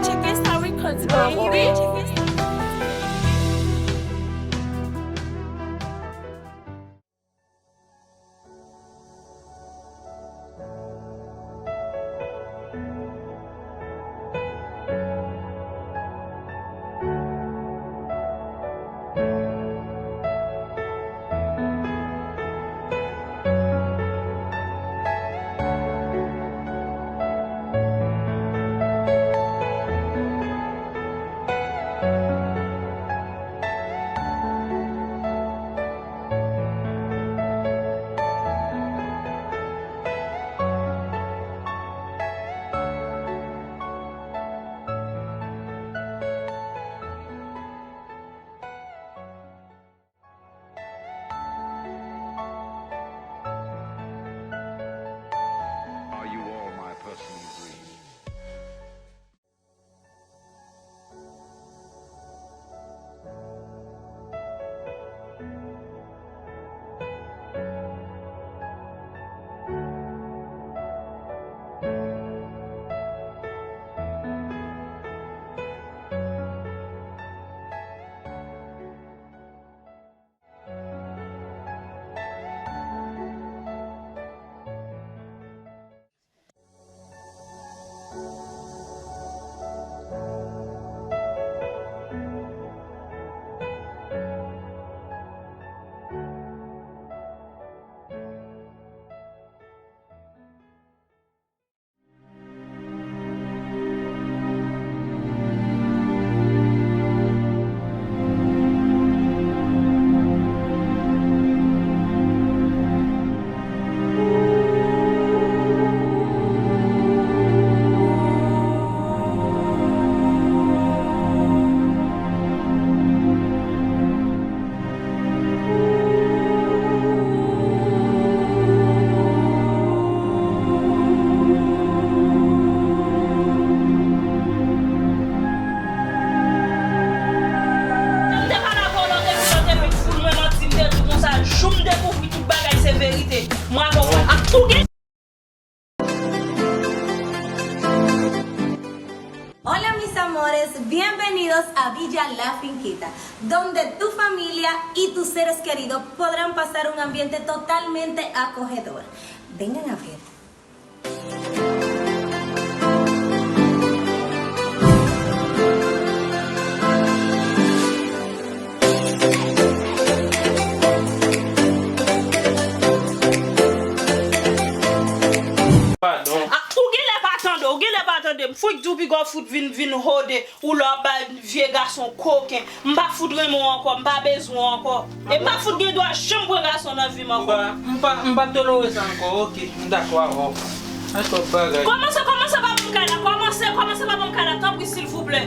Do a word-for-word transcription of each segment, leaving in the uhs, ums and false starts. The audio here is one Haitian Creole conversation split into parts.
Check Star Records, baby. Check Star Records. Are you all my personal dreams? M te pale avè w lè w te vin, lè w te vin fout mwen manti, m te di w konsa, jou m dekouvri tout bagay se verite. Mwen avè w, ak ou gen Hola mis amores, bienvenidos a Villa La Finquita, donde tu familia y tus seres queridos podrán pasar un ambiente totalmente acogedor. Vengan a ver. Padon. Ah, ou genlè pa tande, ou genlè pa tande m. Fout di w piga w fout vin, vin hode, ou la w ap bay vye gason koken. M pa fout renmen w ankò, m pa bezwen w ankò. E m pa fout gen dwa janm pran gason nan vi m ankò. M pa, m pa, m pa tolere sa ankò, oke, m dakò avè w. Ay twòp bagay. Kòmanse, kòmanse pa ban m kay la, kòmanse, kòmanse pa ban m kay la, tanpri, silvouplè.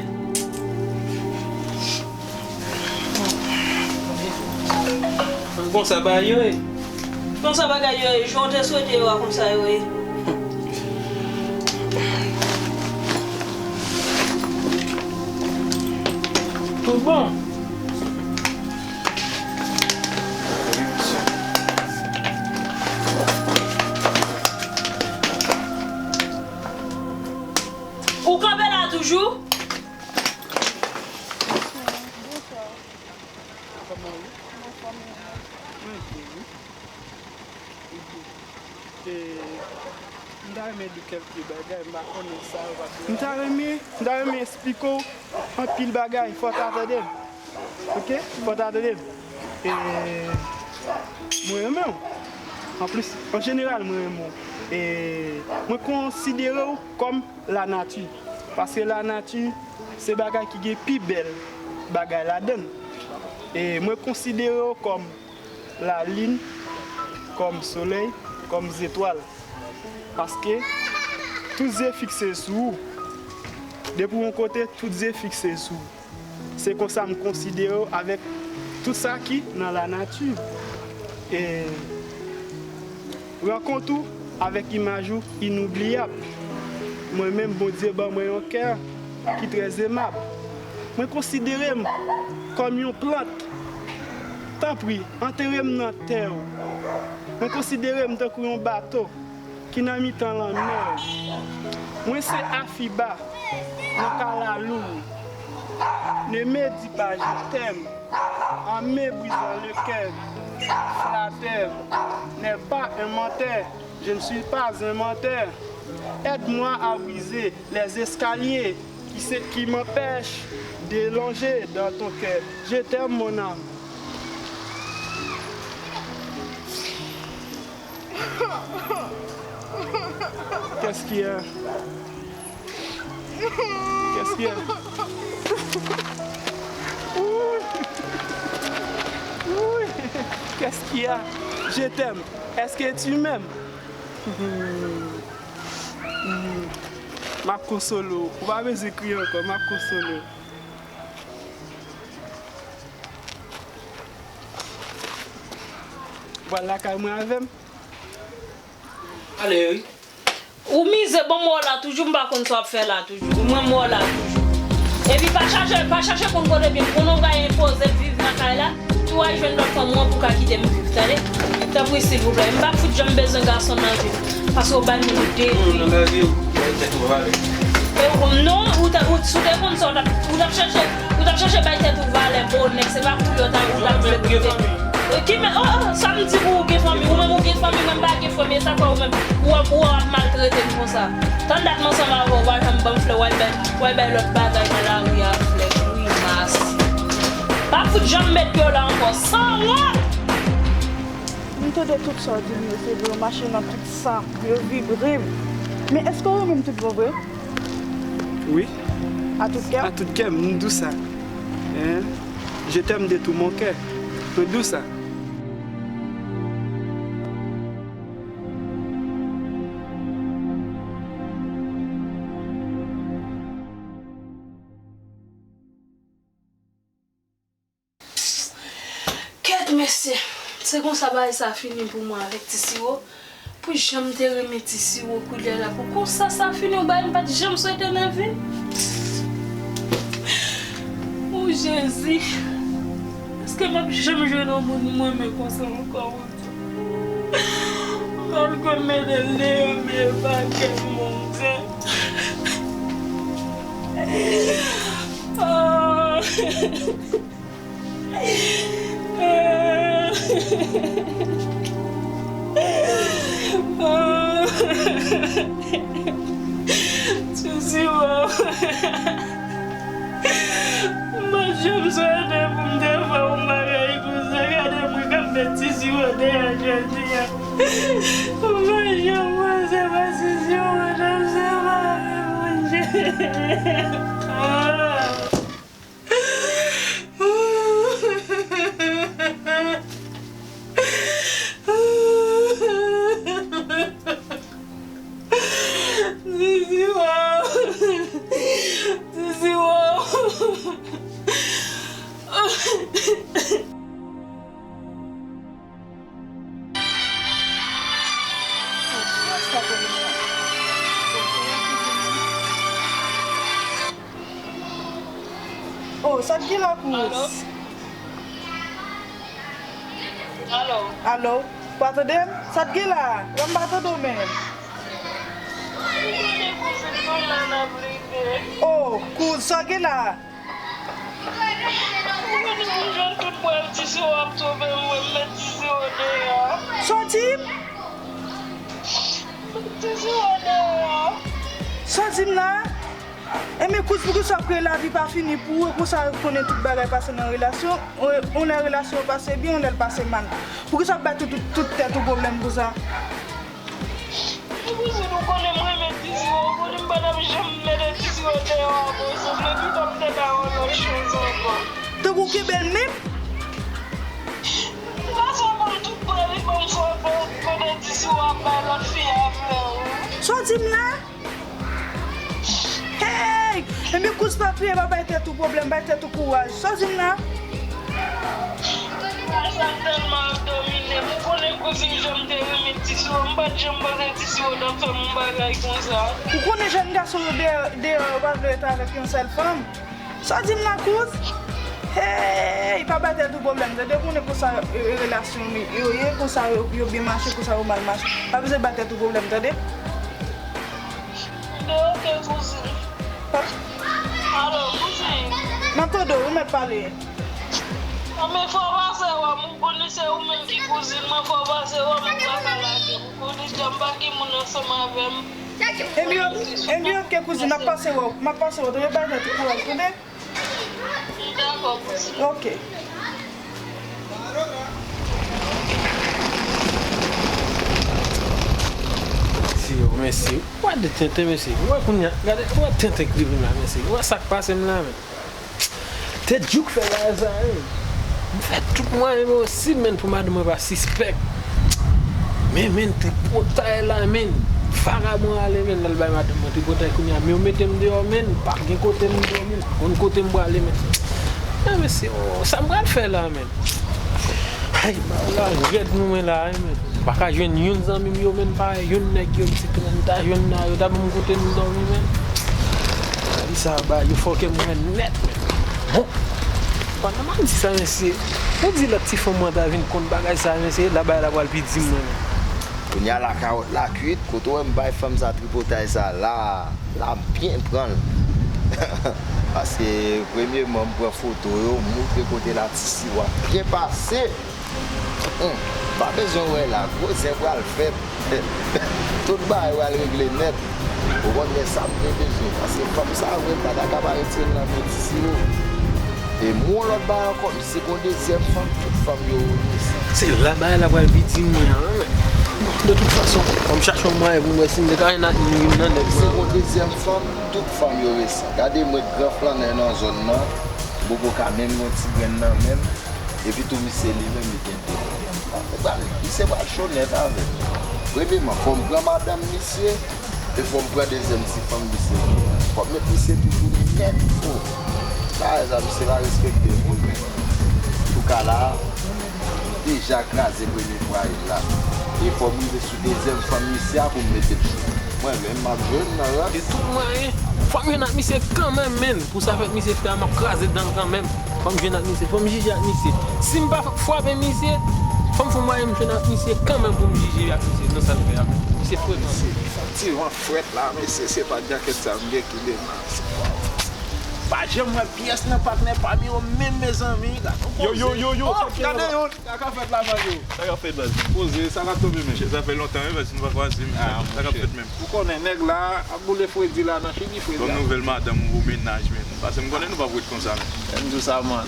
Konsa bagay yo ye. Konsa bagay yo ye, jan w te swete yo a, konsa yo ye. Tout bon. Ou kanpe la toujou? Bonswa. Bonswa. Kòman ou ye? Mwen byen, wi. Ebyen, e, m ta renmen di w kèlke bagay, m pa konnen sa yo p ap. M ta renmen, m ta renmen esplike w anpil bagay, fò w ta tande m. Oke? Fò w ta tande m. E, mwen renmen w. Anplis, an jeneral, mwen renmen w. E, mwen konsidere w kòm lanati. Paske lanati, se bagay ki gen pi bèl bagay ladan l. E mwen konsidere w kòm lalin, kòm solèy, kòm zetwal. Paske tout zye fikse sou ou. Depi w yon kote, tout zye fikse sou ou. Se konsa m konsidere w avèk tout sa ki nan lanati. E rankont ou avèk imaj ou inoubliyab. Mwen menm, Bondye ban mwen yon kè ki trè zemab. Mwen konsidere m kòm yon plant. Tanpri, antere m nan tè w. Mwen konsidere m tankou yon bato Ki nan mitan lanmè. Mwen se Afiba, nan kalalou. Ne me dis pas je t'aime, en me brisant le cœur. Flatteur n'est pas un menteur, je ne suis pas un menteur. Aide-moi à briser les escaliers qui se, qui m'empêchent de longer dans ton cœur. Je t'aime, mon âme. Qu'est-ce qu'il y a? Qu'est-ce qu'il y a? Ouh. Ouh. Qu'est-ce qu'il y a? Je t'aime. Est-ce que tu m'aimes? M ap konsole w. Ou pa bezwen kriye ankò. M ap konsole w. Ou pral lakay mwen avè m? Ale, wi. Ou mize, bon, m wè w la toujou, m pa konn sa w ap fè la toujou. Mwen, m wè w la toujou. Epi pa chache, pa chache konn kote byen, m konnen w ka enpoze m viv nan kay la, tou al jwenn lòt fanm ou an pou w ka kite m viv, tande? Tanpri, silvouplè. M pa fout janm bezwen gason nan vi m, paske w bay moun de vi. Nan lavi w, bay tèt ou valè. E w, non, ou ta, ou, si w te konn sa, w t ap, ou t ap chache, ou t ap chache bay tèt ou valè, bonè, se pa koulè w ta, ou t ap vle koute. Ki men, oh, oh, sa m di pou ou gen fanmi, ou menm ou gen fanmi, mwen m pa gen fanmi, e sa fè ou menm, ou ap, ou ap maltrete m konsa. Tann dat m ansanm avè w, ou pa janm ban m flè, w al bay, w al bay lòt bagay nan lari a flè, grimas. Pa fout janm met pye w la ankò, sanwont! M tande tout sa w di m yo, se vre, yo mache nan tout san m, yo vibre m. Men èske w renmen m tout bon vre? Wi. A tout kè? A tout kè, m di w sa. Hein? Je t'aime de tout mon cœur. Mwen di w sa. Kèt mesye, se konsa bagay sa fini pou mwen avèk ti siwo. Pou jan m te renmen ti siwo koulè la, pou konsa sa fini, yon bagay m pa t janm swete nan vi m. O Jezi, èske m ap janm jwenn yon moun m renmen konsa ankò, Bondye? Malgre m mete l deyò, men e pa kè m, Bondye. Ah. Ti siwo. M pa t janm swete pou m te fè yon bagay konsa. Gade mwen k ap met ti siwo deyò jodi a. M pa t janm panse pa ti siwo, m ap separe, Bondye. Ah. Zizi, waw. Zizi, waw. Oh, sa t gen la, Kouz? Alo? Alo? Alo? Ou pa tande m? Sa t gen la? Yo, m pa tande w menm. Oh, Kouz, sa t gen la? Ou vini pou jwenn tout bwèl ti siwo ap twonpe m, mwen met ti siwo deyò. Sa w di m? Met ti siwo deyò. Sa w di m la? Enben, Kouz, poukisa w ap kreye lavi pa fini pou ou, e konsa w konnen tout bagay pase nan relasyon, yon lè relasyon an pase byen, yon lè l pase mal. Poukisa w ap bay tout, tout, tout tèt ou pwoblèm konsa? Epi si nou konnen m renmen ti siwo, ou konnen m pa t ap janm mete ti siwo deyò a konsa, men pito m te bay yon lòt chans ankò. Tankou kenbe l menm? Gason ban m tout bwèl, li ban m sou kote ti siwo ap bay lòt fi a flè, wi. Sa w di m la? Hey! Enben, Kouz, pa kriye, pa bay tèt ou pwoblèm, bay tèt ou kouraj. Sa w di m la? Bagay sa tèlman ap domine m. Ou konnen kouzin jan m te renmen ti siwo. M pa t janm panse ti siwo t ap fè m yon bagay konsa. Ou konnen jèn gason yo deyò, deyò, yo pa vle rete avèk yon sèl fanm. Sa w di m la, Kouz? Hey, pa bay tèt ou pwoblèm, tande, ou konnen konsa, e, e, relasyon yo, yo ye, konsa yo, yo byen mache, konsa yo mal mache. Pa bezwen bay tèt ou pwoblèm, tande. Tande, oke, kouzin. Pa- Alo, kouzin. M ap tande w, ou mèt pale. Anben, fò w pase wè m, ou konnen se ou menm ki kouzin mwen, fò w pase wè m, ou pa ka lage m, ou konnen jan m pa gen moun ansanm avè m. Ebyen, ebyen, oke, kouzin, m ap pase wè w, m ap pase wè w, tande, bay tèt ou kouraj, tande. Dakò, kouzin. Oke. Mesye yo, mesye. Wè de tenten, mesye. Wè kounye a, gade, wè tenten k rive m la, mesye. Wè sa k pase m la, men. Te jouk fè bagay sa, men. M fè tout mwayen posib, men, pou madanm mwen pa sispèk. Men, men, tripotay la, men. Vagabon ale, men, l al bay madanm mwen tripotay kounye a. Men yo mete m deyò, men. Pa gen kote m dòmi, m pa konn kote m prale, men. Men, mesye, o, sa m pral fè la, men. Ay, bagay la rèd pou mwen la, wi, men. M pa ka jwenn youn zanmi m yo, men, pa youn nèg yo, m si te ta jwenn la, yo ta ban m kote m dòmi, men. Bagay sa, ba, yo fòke mwen nèt, men. Bon. Pandan m ap di sa, mesye, ou di lòt ti fanm mwen ta vin konn bagay sa, mesye, la bagay la pral pi di mwen, men. Kounye a la kawòt la kuit, kote w wè m bay fanm sa tripotay sa la, la m byen pran l. Paske, premyeman, m pran foto yo, m moutre kote Latisiwo ap byen pase. Hum, pa bezwen wè la, gwo zen pral fèt. Tout bagay pral regle nèt. Ou konn lè sa m te bezwen. Paske fanm sa vre, m pa ta ka pa retire l nan men Latisiwo. E m yon lòt bagay ankò, m se gon dezyèm fanm, tout fanm yo resan. Se la bagay la pral pi di mwen an, men. De tout fason, fò m chache yon mwayen pou m wè si m te ka jwenn ak youn nan nèg mwen. Se gon dezyèm fanm, tout fanm yo resan. Gade mwen gran flannè nan zòn nan, m poko ka menm yon ti grenn nan men m. Epi tou misye li menm li gen de fanm. Misye pral cho nèt avè m. Premyeman, fò m pran madanm misye, e fò m pran dezyèm ti fanm misye. Fò m met misye toujou nèt, o. Bagay sa, misye pa respekte moun, men. Antouka la, m deja kraze premye fwayè m la. E fò m rive sou dezyèm fanm misye a pou m mete l sou. Mwen menm, m ap jwenn nan rans. De tout mwayen, fò m jwenn ak misye kanmenm, men. Pou sa fèt misye fè a, m ap kraze dan l kanmenm. Fò m jwenn ak misye, fò m jije ak misye. Si m pa frape misye, fò m fè mwayen m jwenn ak misye kanmenm pou m jije ak misye nan sa l fè a. Misye frekan. Ti van frèt la, mesye, se pa djakèt sa m gen ki devan. Pa janm wè pyès nan patnè pami yo menm, mezanmi. Gade yon koze. Yo, yo, yo, yo, oh, sa k gen gade la? Yon. Sa k ap fèt la, Mario? Sa k ap fèt, baz? Poze, sa k ap tonbe, men? Sa fè lontan, wi, baz, nou pa kwaze, men. Ah, sa k ap fèt, men? Ou konnen nèg la ap boule fredi la nan figi fredi a. Bòn nouvèl madanm ou, mennaj, men. Paske m konnen nou p ap ret konsa, men. Lè m di w sa, man.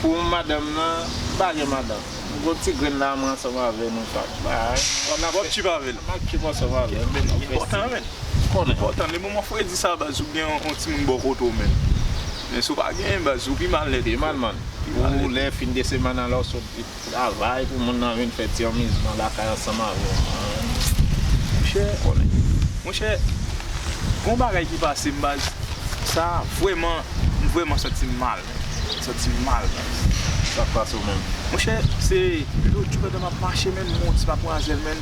Pou madanm nan, m pa gen madanm. M gon ti grenn la, mwen ansanm avè nou, pa bay. W ap chip avè l. M ap chip ansanm avè l, men. Enpòtan, men. Konnen. Enpòtan. Le moman fredi sa, baz, ou gen yon, yon timoun bò kote w, men. Men si w pa gen, baz, ou pi malnèt. Pi mal, man. Pi malnèt. Ou lè fin de semèn nan, lè w sot travay pou moun nan vin fè ti anmizman lakay ansanm avè w. Monchè, monchè, gon bagay ki pase m, baz. Sa vrèman, m vrèman santi m mal, men. Santi m mal, baz. Sa k pase w menm? Monchè, se lòt jou pandan m ap mache, men, m wè yon ti matmwazèl, men.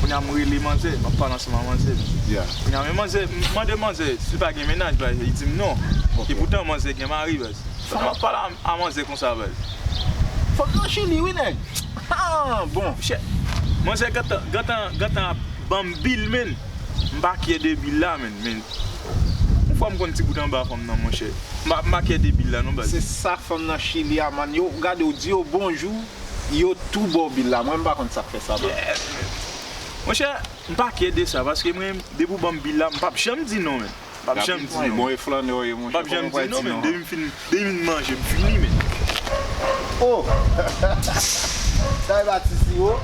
Kounye a m rele manzè, m ap pale ansanm ak manzè. Yeah. Kounye a men manzè, m mande manzè si l pa gen mennaj, baz, li di m non. Ok. Epoutan manzè gen mari, baz. Fò m ap pale a, a manzè konsa, baz. Fanm nan Chili, wi, nèg. Ah, bon. Monchè, manzè gentan, gentan, gentan ap ban m bil, men. M pa kyè de bil la, men, men. Yon fwa m konn ti bout anba fanm nan, monchè. M pa, m pa kyè de bil la, non, baz. Se sa fanm nan Chili a, man. Yo, gade, w di yo bonjou, yo tou ba w bil la. Mwen, m pa konn sa k fè sa, man. Yes, men. Monchè, m pa kyè de sa, paske mwen, depi w ban m bil la, m p ap janm di non, men. M p ap janm di non. Bon, e flannè w ye, monchè. M p ap janm di non, men. Depi m fin, depi m manje, m fini, men. Oh! Sa e pa ti siwo?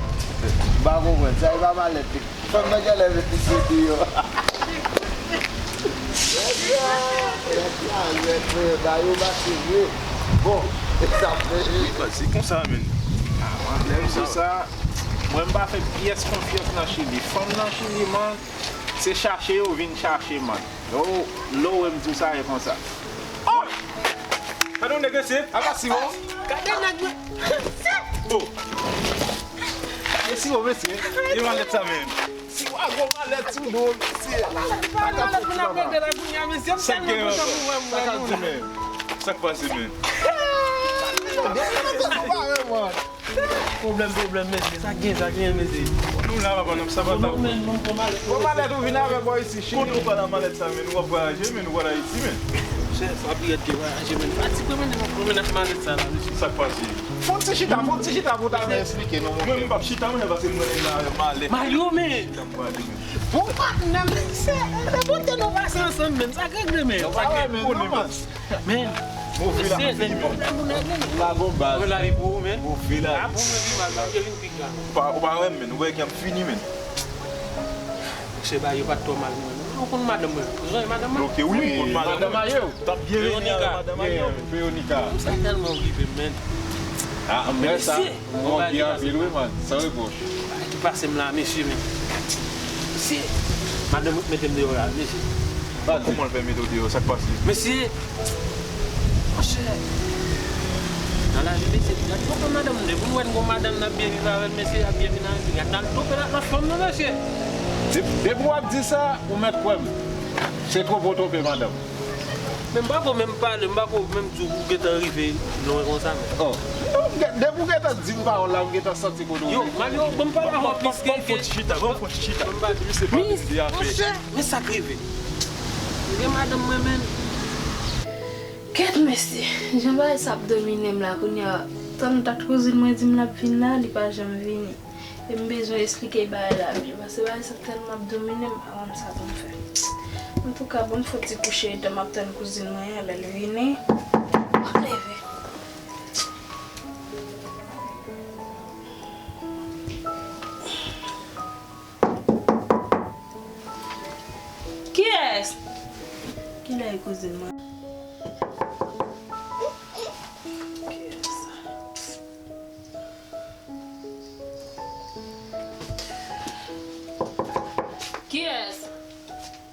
M pa konprann. Sa e pa malèt li. Fanm nan genlè met misye deyò. Lèd la, lèd la, lèd, men, ba yo pase vre. Bon, e sa fè. Wi, baz, se konsa, men. Lè m di sa, mwen, m pa fè pyès konfyans nan Chili. Fanm nan Chili, man, se chache yo vin chache, man. Lè w, lè w wè m di w sa, e konsa. Oh! Gade yon nèg, mesye. Apa siwo? Gade nèg, men. Oh! Gade siwo, mesye. E malèt sa, men. Siwo a gwo malèt sou do, mesye. Sa k ap fèt, papa? Sa k ap di, men? Sa k pase, men? Pwoblèm, pwoblèm, mesye. Sa gen, sa gen, mesye. Nou la, papa, nan sa pa ta. Bon, malèt ou vin avè bò isi, chili. Kote ou pral ak malèt sa, men ou ap vwayaje, men ou pral Ayiti, men. Chè, sa pi rèd ke vwayaje, men. Fatig mwen, men, mwen, mwen, ak malèt sa la, mesye. Sa k pase? Fon ti chita, fon ti chita pou ta eksplike nou, monchè. Mwen, m p ap chita, mwen, paske mwen la avè malèt. Mayo, men. Chita m prale, men. Bon, patnè, men, se, se bon ke nou pase ansanm, men. Sa k regle, men. Sa k regle, men. Men, move la, mesye, fini, men. Ou pa gon baz. Mwen la, li pou ou, men. Move la. A, pou mwen, li mal, men, li vin pi grav. Ou pa, ou pa wè m, men. Ou wè ke m fini, men. Mesye, ba yo pa t twò mal, mwen. Ou konn madanm mwen. Ou zonye madanm mwen? Ok, wi, m konn madanm mwen. Madanm Mayo. T ap byen vini avè madanm Mayo. Veronica. Sa tèlman rive m, men. A, m wè sa. Mesye, bon, bagay ki pase m la. Anpil, wi, man. San repwòch. Bagay ki pase m la, mesye, men. Mesye, madanm mwen mete m deyò la, mesye. Kòman l fè mete w deyò? Sa k pase? Mesye, monchè, nan lavi, mesye, gad twonpe madanm m, depi w wè n gon madanm n ap byen viv avè l, mesye, ap byen vin avè l, gad n al twonpe l ak lòt fanm nan, mesye. De-, depi w ap di sa, ou mèt kwè m. Se twonpe w twonpe madanm. Men m pa ko menm pale, m pa ko menm di w ou gentan rive lwen konsa, men. Oh. Non, de-, depi w gentan di m pawòl la, m gentan santi kote w rive. Yo, Mario, bon, m pale avè w plis ke, ke, bon, bon, bon, chita, bon, bon, chita. Bon, m pa di, se pa vin di afè. Monchè, men sa k rive. Gen madanm mwen, men. Kèt mesye, jan bagay sa ap domine m la kounye a, tann dat kouzin mwen di m l ap vin la, li pa janm vini. E m bezwen esplike bagay la byen, paske bagay sa tèlman ap domine m, m pa konn sa pou m fè. Antouka, bon, m fon ti kouche etan m ap tann kouzin mwen an, lè l vini, m ap leve. Kiyès? Kilè e kouzin mwen? Kiyès? Kiyès?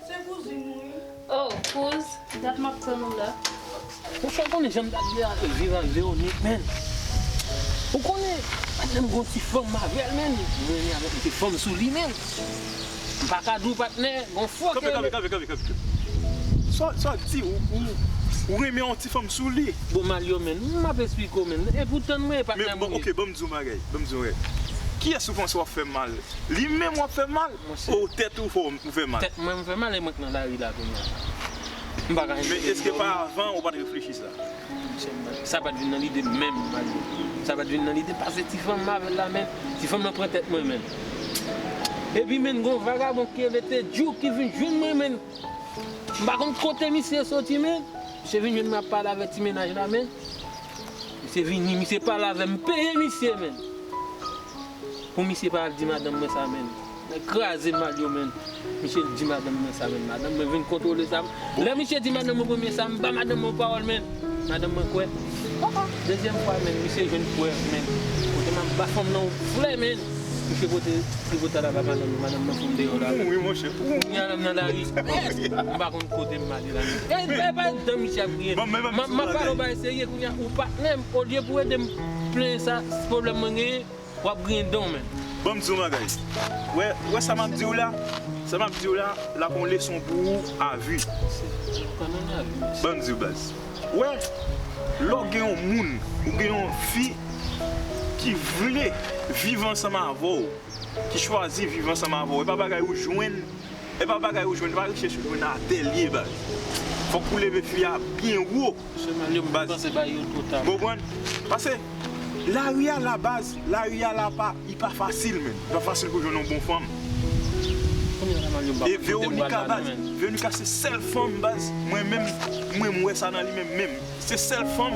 Se kouzin mwen. Oh, kouz, dat m ap tann ou la. Monchè, ou konnen jan m t ap viv ak Véronique, men. Ou konnen, madanm gon ti fanm avè l, men. Mwen renmen avèk yon ti fanm sou li, men. M pa ka di w, patnè, gon fo ke. Kanpe, kanpe, kanpe, kanpe, kanpe. Sa, sa di, ou, ou, ou renmen yon ti fanm sou li? Bon, Mario, men, m ap esplike w, men. E poutan, mwen, e patnè m ye. Men, bon, ok, ban m di w yon bagay, ban m di w yon bagay. Kiyès ou panse w ap fè mal? Li menm w ap fè mal? Monchè. Ou tèt ou fè w fè mal? Tèt mwen m fè mal e mwen k nan lari la kounye a. M pa ka. Men èske pa avan ou pa t reflechi sa? Monchè, sa pa t vin nan lide m menm, Mario. Sa pa t vin nan lide m, pase ti fanm m avè l la menm. Ti fanm nan pran tèt mwen menm. Epi menm gon vagabon ki rele Tedjou ki vin jwenn mwen menm. M pa konn kote misye soti menm. Misye vin jwenn mwen ap pale avèk ti mennaj la menm. Misye vini, misye pale avè m, m peye misye menm. Pou misye pa al di madanm mwen sa, menn. Nèg kraze m al yo, menn. Misye di madanm mwen sa, menn. Madanm mwen vin kontwole sa. Lè misye di madanm mwen premye sa, m ba madanm mwen pawòl, menn. Madanm mwen kwè. Dezyèm fwa, menn, misye jwenn prèv, menn. Kote m ap ba fanm nan yon flè, menn. Misye pote tripotay la ba madanm mwen, madanm mwen fout m deyò la. Ou mouri, monchè. Kounye a la m nan lari. M pa konn kote m ale la. E, e pa dan misye ap griyen. M ap pale w bagay serye kounye a, ou patnè m, olye pou ede m plenyen sa, pwoblèm mwen genyen. W ap griyen dan w menm. Ban m di w yon bagay. Wè, wè sa m ap di w la? Sa m ap di w la, l ap yon leson pou ou a vi. Ban m di w, baz. Wè, lè w gen yon moun, ou gen yon fi ki vle viv ansanm avè w, ki chwazi viv ansanm avè w, e pa bagay ou jwenn, e pa bagay ou jwenn, e pa richès ou jwenn atè l ye, baz. Fòk ou leve fi a byen wo. Sèlman yo, m panse bagay yo twò ta. Konprann? Paske lari a la baz, lari a la pa, li pa fasil, menn. Li pa fasil pou jwenn yon bon fanm. E Veronica, baz, Veronica se sèl fanm, baz, mwen menm, mwen, m wè sa nan li menm, menm. Se sèl fanm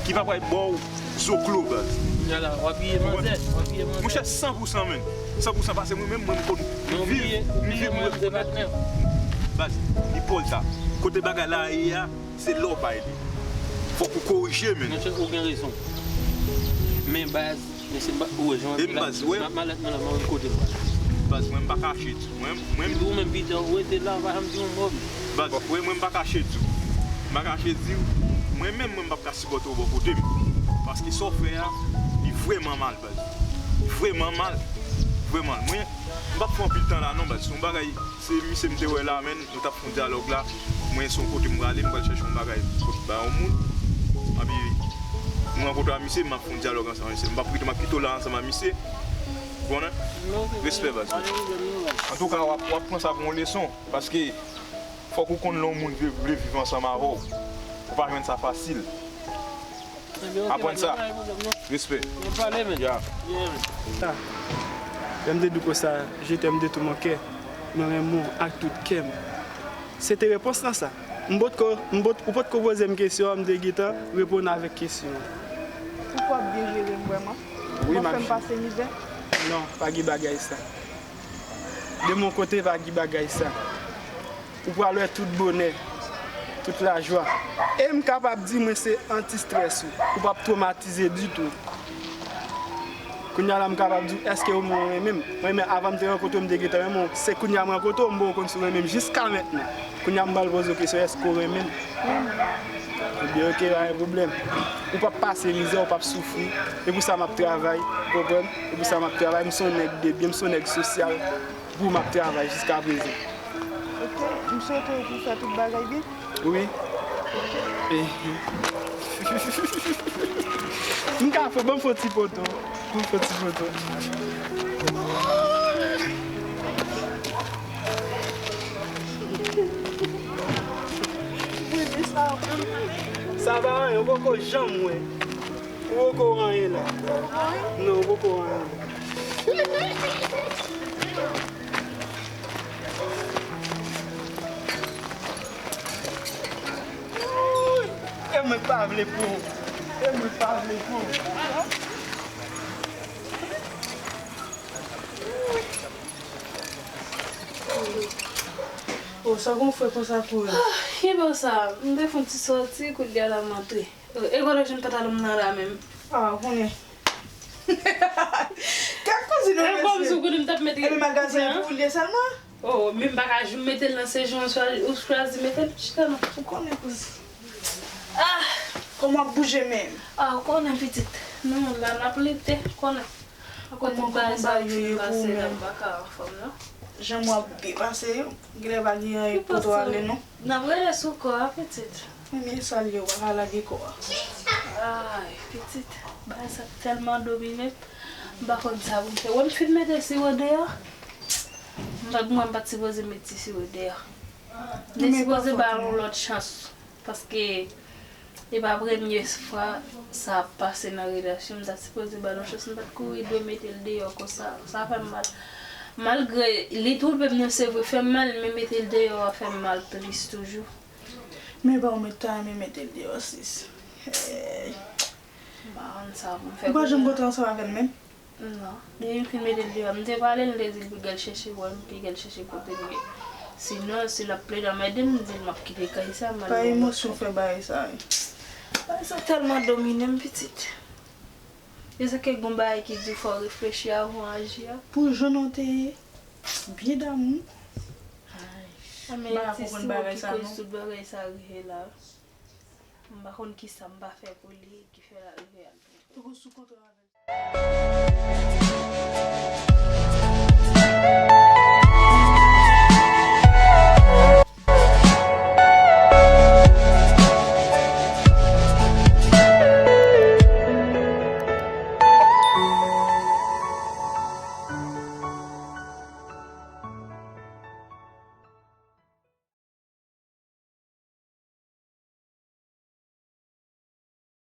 ki pa pral ba w zoklo, baz. Monchè, san pou san, menn. San pou san, paske mwen menm, mwen, m konn viv, m viv, mwen konn. Baz, li pòl sa. Kote bagay la ye a, se lè w bay li. Fòk ou korije, menn. Monchè, ou gen rezon. Men baz, mesye, m pa, ou wè jan m ap viv la, malèt mwen la, m pa konn kote m pral. Baz, mwen, m pa kache di. Mwen, mwen. Epi ou menm, Peter, ou rete la, ou pa janm di yon mo. Baz, wè, mwen, m pa kache di w. M pa kache di w. Mwen menm, mwen, m p ap ka sipòte w bò kote m. Paske sa w fè a, li vrèman mal, baz. Li vrèman mal. Vrèman. Mwen, m p ap fè anpil tan la, non, baz. Se yon bagay, se misye m te wè la, menn. Nou t ap fè yon dyalòg la. Mwen, se yon kote m prale, m pral chèche yon bagay pou ba yon moun. Epi, M rankontre a misye, m ap fè yon dyalòg ansanm a misye. M p ap kite, m ap kite w la ansanm a misye. Ou konnen? Respè, baz. Antouka, w ap, w ap pran sa pou yon leson, paske fòk ou konn lè yon moun vle, vle viv ansanm avè w. Ou pa jwenn sa fasil. Aprann sa. Respè. Ya. Ah. Lè m te di w konsa, je t'aime de tout mon cœur. Mwen renmen w ak tout kè m. Se te repons lan sa. M potko, m pot, ou potko poze m kesyon an, m te gentan reponn avèk kesyon an. Ou kwè w ap byen jere m vrèman? Ou p ap fè m pase mizè? Non, pa gen bagay sa. De mon kote, pa gen bagay sa. Ou pral wè tout bonè, tout lajwa. E m kapab di mwen se anti-strès ou. Ou p ap twomatize ditou. Kounye a la m kapab di w èske ou menm ou renmen m. Mwen menm avan m te rankontre w m te gentan renmen w. Se kounye a m rankontre w m poko konn si w renmen m jiska mentnan. Kounye a m pral poze w kesyon èske ou renmen m. Ebyen oke pa gen pwoblèm. Ou p ap pase mizè, ou p ap soufri. E pou sa m ap travay, ou konprann? E pou sa m ap travay, m se yon nèg de byen, m se yon nèg sosyal. Pou m ap travay jiskaprezan. Ok, m swete w pou fè tout bagay byen. Wi. M ka fè, ban m fè yon ti foto. Ban m fè yon ti foto. Sa pa anyen, ou poko janm wè. Ou poko anyen la. Non, ou poko anyen la. E mwen pa vle pou ou. E mwen pa vle pou ou. Oh, sa gon fre konsa pou ou. Ah, ki bò sa? M te fè yon ti sòti, kounye a la m antre. E kote w jwenn pantalon m nan la menm? Ah, ou konnen. Kèk kouzin ou mesye. E kòmsi w konnen m t ap mete. Epi magazen an pou ou l ye sèlman? Oh, men m pa ka jwenn mete l nan sezon ou chwazi mete l chita non. Ou konnen kouzin. Ah! Kòman w ap bouje menm? Ah, ou konnen pitit. Nou la n ap lite, ou konnen. Akoz tout bagay sa yo fini pase la m pa ka anfòm non. Jan mwa ap depase yo, genlè pa gen anyen pou kote w ale non. N ap rele sou kò a pitit. Men sa l ye, ou pa ka lage kò a. Ay, pitit, bagay sa tèlman domine m, m pa konn sa pou m fè. Wè m fin mete siwo deyò. M pa, mwen m pa t sipoze met ti siwo deyò. M te sipoze ba l yon lòt chans. Paske e pa premye fwa sa ap pase nan relasyon. M ta sipoze ba l yon chans, m pa t kouri dwe mete l deyò konsa. Sa fè m mal. Malgre li twonpe m nan se vre, fè m mal, men mete l deyò a fè m mal plis toujou. Men pa ou menm ta renmen mete l deyò sis. Hey. M pa konn sa pou m fè kounye a. Ou pa janm kontre ansanm avè l menm? Non. Depi m fin mete l deyò, m te pale l, m te di l pou l al chèche bò l, pou l al chèche kote l ye. Sinon, si l ap plede anmède m, m di l m ap kite kay sa, m al nan yon lòt kay. Pa emosyon fè bagay sa wi. Bagay sa tèlman domine m pitit. E sa ke gon bagay ki di fò w reflechi avan w aji a. Pou jan w te ye, byen damou. Ay. M pa ka konprann bagay sa non. Tout bagay sa rive la. M pa konn kisa m pa fè pou li ki fè l rive a. Poko sou kontre avè l.